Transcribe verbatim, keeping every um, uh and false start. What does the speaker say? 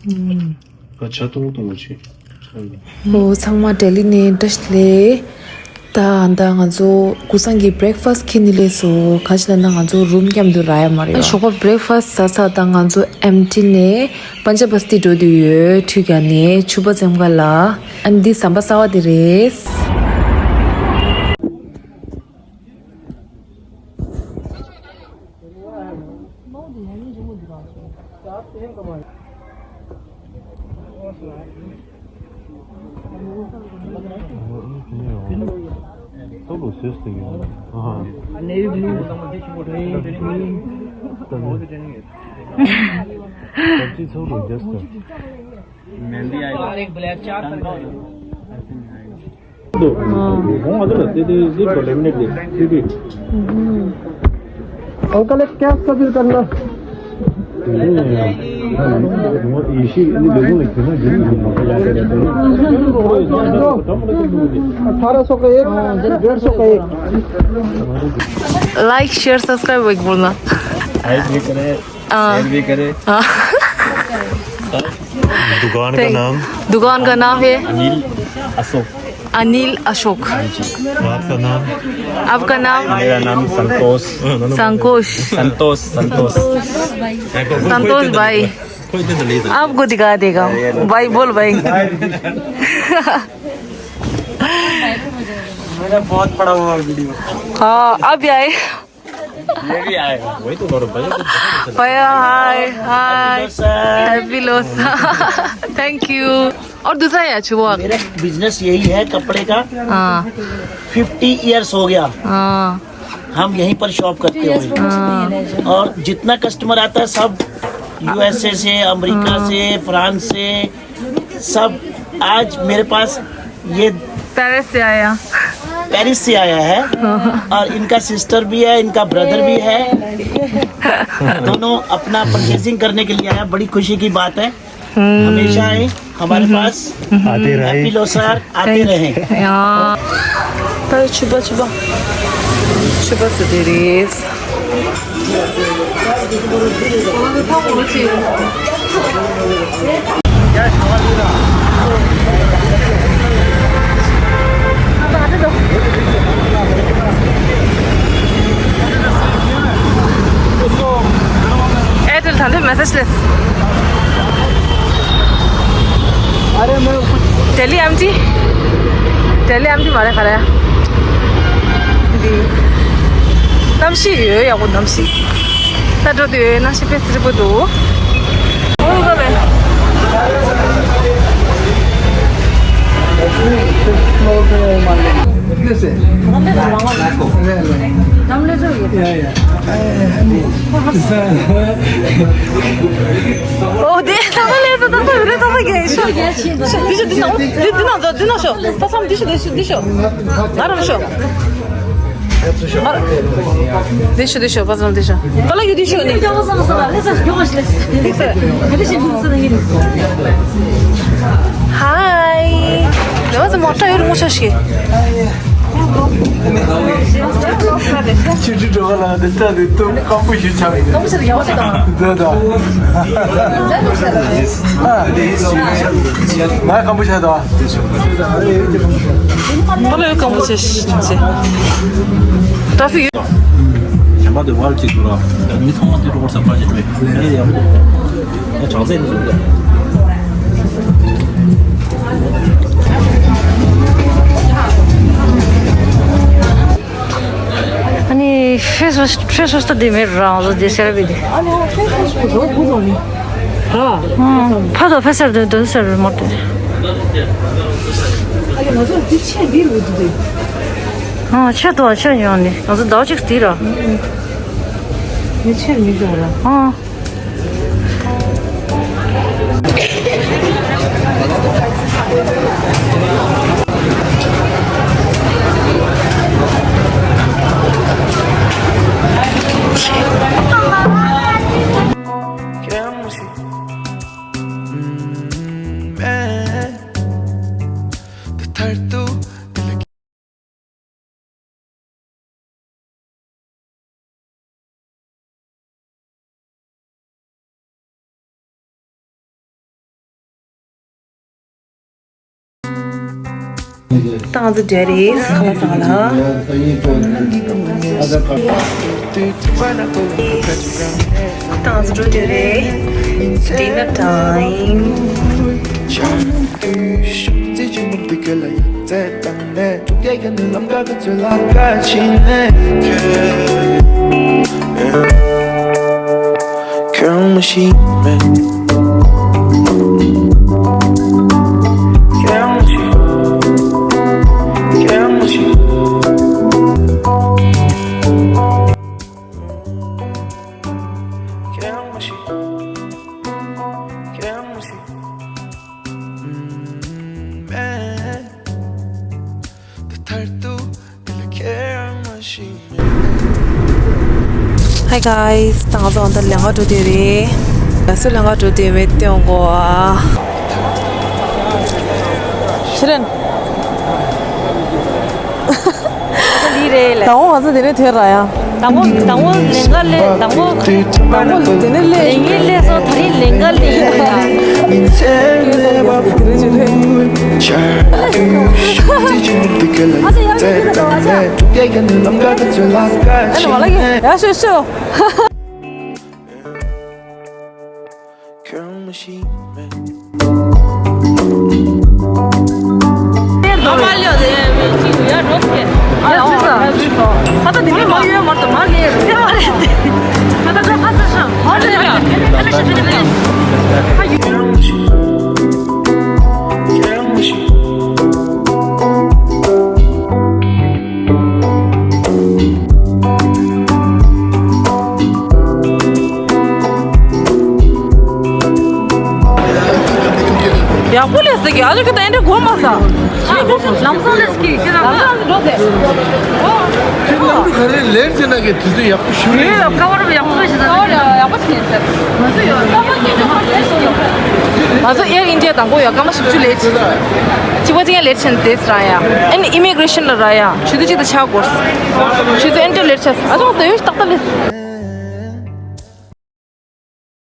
ཨུམ། ཁ་ཆ་ཏོང་ཏོང་བྱེད། ཨོ་ཚང་མ་ལྡི་ལི་ནས་བཀྲ་ཤིས་བདེ་ལེགས། ད་ད་ང་ཚོ་གུང་སེང་གི་བྷི་རེག་ཕ་སི་ཁྱེར་ནི་སླེབས་སོང་། ག་ཅི་ལབ་ན་ང་ཚོ་རུམ་མཉམ་དུ་རག་ཡ་མ་རེད་པ། ཞོགས་པ་བྷི་རེག་ཕ་སི་ཟ་ཚར། ད་ང་ཚོ་ཨེམ་ཊི་ནས་པན་ཇ་བ་སྟི་འགྲོ་དུས་ཡོད། ཁྲུས་ཀ་ནས་ཕྱུ་པ་འཚེམ་ག་ལ། ཨ་ནི་འདི་ཟམ་པ་གསར་པ་དེ་རེད། अंकल, एक कैश का बिल करना। अठारह सौ का एक, डेढ़ सौ का एक। लाइक, शेयर, सब्सक्राइब बोलना। लाइक भी करें, हाँ। शेयर भी करें। हाँ। दुकान का नाम? दुकान का नाम है अनिल अशोक। अनिल अशोक। हाँ जी। आपका नाम? आपका नाम? मेरा नाम संतोष। संतोष। संतोष, संतोष। संतोष भाई। आपको दिखा देगा। भाई बोल भाई। मैंने बहुत बड़ा हुआ वीडियो। हाँ, अब आए। ये भी आएगा। वही तो बोलो, भैया को दिखा दो। भैया, हाय, हाय। Happy Losar। Thank you। और दूसरा है अच्छी वो। मेरा बिजनेस यही है कपड़े का। हाँ। फिफ्टी ईयर्स हो गया। हाँ। हम यहीं पर शॉप करते हुए। हाँ। और जितना कस्टमर आता है, सब यूएसए से, अमेरिका से, फ्रांस से, सब। आज मेरे पास ये पेरिस से आया। पेरिस से आया है। हाँ। और इनका सिस्टर भी है, इनका ब्रदर भी है। दोनों अपना परचेजिंग करने के लिए आया, बड़ी खुशी की बात है। हमेशा आए हमारे पास। आते रहे। Happy Losar, आते रहे। ད་ཕྱུ་པ་ཕྱུ་པ་ཕྱུ་པ་ཟེར་དེ་རེད། एयरटेल थांदे मैसेज ले। अरे मैं टेली एमटी, टेली एमटी मारे खा रहा है। दी नमशी यो या वो नमशी। ད་འགྲོ་དུས་ནང་ཞིག་དཔེ་སྲིད་པོ་འདུག་ཨོ་ག་བས། ཨོ་དེ་ད་ལྟ་ལས་ད་ད་ད་རེད། ད་ད་གས་ཤོ། འདི་ཤོ་འདི་ནང་འདི་ནང་འདི་ནང་ཤོ། ད་སམ་འདི་ཤོ་འདི་ཤོ་འདི་ཤོ། ང་རང་ཤོ། ལེ་ཤོ་ལེ་ཤོ་བ་ཟང་ལེ་ཤོ། པ་ལ་ཡུ་ལེ་ཤོ་ནི། ཧའི། ལེ་བ་ཟང་མོ་ཏྲ་ཡོ་རི་མོ་ཤོ་ཤི། ཆུ་ཆུ་འགྲོ་བ་ལ་འདི་ལྟ་འདི་ཏུ་སྐམ་པོ་ཞིག་ཆགས། ཀམ་ཤར་ཡག་པོ་ཞིག་དང་། འདི་ད། ང་སྐམ་པོ་ཤར་དང་། ཁོ་ལ་ཡོད་ཀམ་པོ་ཆེ་ཆེ། ཏྲ་ཕིག་ཡོད། གཞན་པ་དེ་བར་གཅིག་ཏུ་ལ་མི་ཚང་མ་དེ་འགྲོ་བར་ཟམ་པ་ཞིག་རེད། ཨེ་ཡག་པོ་འདུག་ཨེ་གྲངས་ཚད་འདི་འདུག་ཨ་ནི་ཕེ་སི་ཕེ་སི་ད་དེ་མེད་རང་བཟོ་དེ་སེ་ར་བི་དེ། ཨ་ནི་ཕེ་སི་ཕེ་སི་རོ་བུ་རོ་ནི། ཧ། ཕ་དོ་ཕེ་སར་དོན་དོན་སར་མོ་ཏེ། ཨ་ནི་ང་ཚོ་འདི་ཆེ་འདི་རུ་འདུག་དེ། ཨ་ཆེ་དོ་ཆེ་ཡོང་ནི་ང་ཚོ་ཟླ་བ་གཅིག་དེ་ར། ངས་ཆེར་མི་འགྲོ་ར། ཨ། ཏང་ཙི་འདྲ་རེད། ཁ་ལག་ཟ་ལ། ཏང་ཙི་འགྲོ་འདོད་རེད། Dinner time. Hi guys, ད་ང་ཚོ་འདི་ལེན་ག་འགྲོ་དེ་རེད། ང་ཚོ་ལེན་ག་འགྲོ་དེ་རེད། སྟོན་གོ་ཨ། ཤི་རན། འདི་རེད་ལ། དང་པོ་ང་ཚོ་དེ་ནས་ཐོན་ར་ཡ། དང་པོ་དང་པོ་ལེན་ག་ལེ་དང་པོ། དང་པོ་དེ་ནས་ལེ། ལེན་ག་ལེ་སོ་ད་རིང་ལེན་ག་ལེ་ཡིན་ག་ཡ། ཡ་ཤོ་ཤོ། ཡག་པོ་ལས་ཟེར་གི། ཨ་ཅོ་ཁྱོད་ད་ཨེ་འདྲ་གོ་མ་ས། ལམ་སང་ལས་ཀྱི་ཁྱེད་རང་ལམ་སང་འགྲོ་ཟེར། ཁྱེད་ལམ་དུ་ག་རེ་ལེར་བྱེད་ན་གི་དུས་ཚོད་ཡག་པོ་ཞུ་རེད། ཡོད་ཡོད། ཀ་བར་ཡག་པོ་བྱེད་ས་རེད། ཡག་པོ་བྱེད་ཟེར། ང་ཚོ་ཡོད་ཀ་བར་བྱེད་ས་རེད། ང་ཚོ་ཨེར་ཨིན་ཌི་ཡ་དང་པོ་ཡོད་སྐར་མ་བཞི་བཅུ་ལེཊ། གཅིག་པ་གཅིག་ཡང་ལེཊ་བྱས་ནས་བསྡད་ར་ཡ། ཨ་ནི་ཨི་མི་གྷི་རེ་ཤན་ལ་ར་ཡ། ཆུ་ཚོད་གཅིག་དང་ཕྱེད་འགོར། ཆུ་ཚོད་ཨེ་འདྲ་ལེཊ་བྱས། ཨ་ཅོ་ཟེར་ཡོད་ཏག་ཏག་ལས།